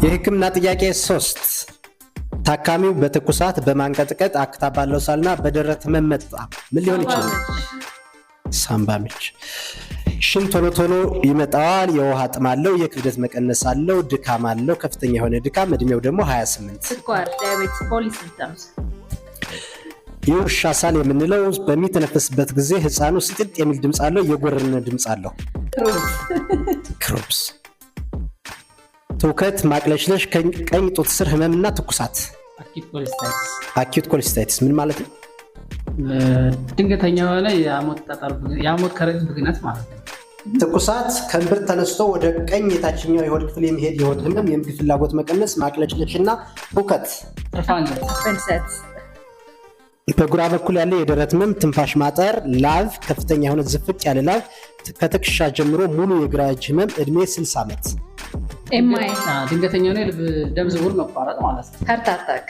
የህክምና ጥያቄ 3። ታካሚው በትኩሳት፣ በማንቀጥቀጥ፣ አክታ ባለው ሳልና በደረት ህመም መጣ። ምን ሊሆን ይችላል? ሳምባ ምች። ሽንት ቶሎ ቶሎ ይመጣዋል። የውሃ ጥም አለው። የክብደት መቀነስ አለው። ድካም አለው። ከፍተኛ የሆነ ድካም። እድሜው ደግሞ 28። ስኳር፣ diabetes፣ polysymptoms። የውሻ ሳል የምንለው በሚተነፍስበት ጊዜ ህፃኑ ስጥጥ የሚል ድምፅ አለው። የጎረነ ድምፅ አለው። Croup። Croups። ትውከት፣ ማቅለሽለሽ፣ ቀኝ ጡት ስር ህመምና ትኩሳት። Acute cholecystitis። Acute cholecystitis ምን ማለት ነው? ድንገተኛ የሆነ የሐሞት ጠጠር፣ የሐሞት ከረጢት ብግነት ማለት ነው። ትኩሳት፣ ከእምብርት ተነስቶ ወደ ቀኝ የታችኛው የሆድ ክፍል የሚሄድ የሆድ ህመም፣ የምግብ ፍላጎት መቀነስ፣ ማቅለሽለሽ እና ትውከት። ትርፍ አንጀት። Appendicitis። በግራ በኩል ያለ የደረት ህመም፣ ትንፋሽ ማጠር፣ ላብ፣ ከፍተኛ የሆነ ዝፍቅ ያለ ላብ፣ ከትከሻ ጀምሮ ሙሉ የግራ እጅ ህመም፣ እድሜ 60 ዓመት። MI። ድንገተኛ የሆነ የልብ ደም ዝውውር መቋረጥ ማለት ነው። Heart attack።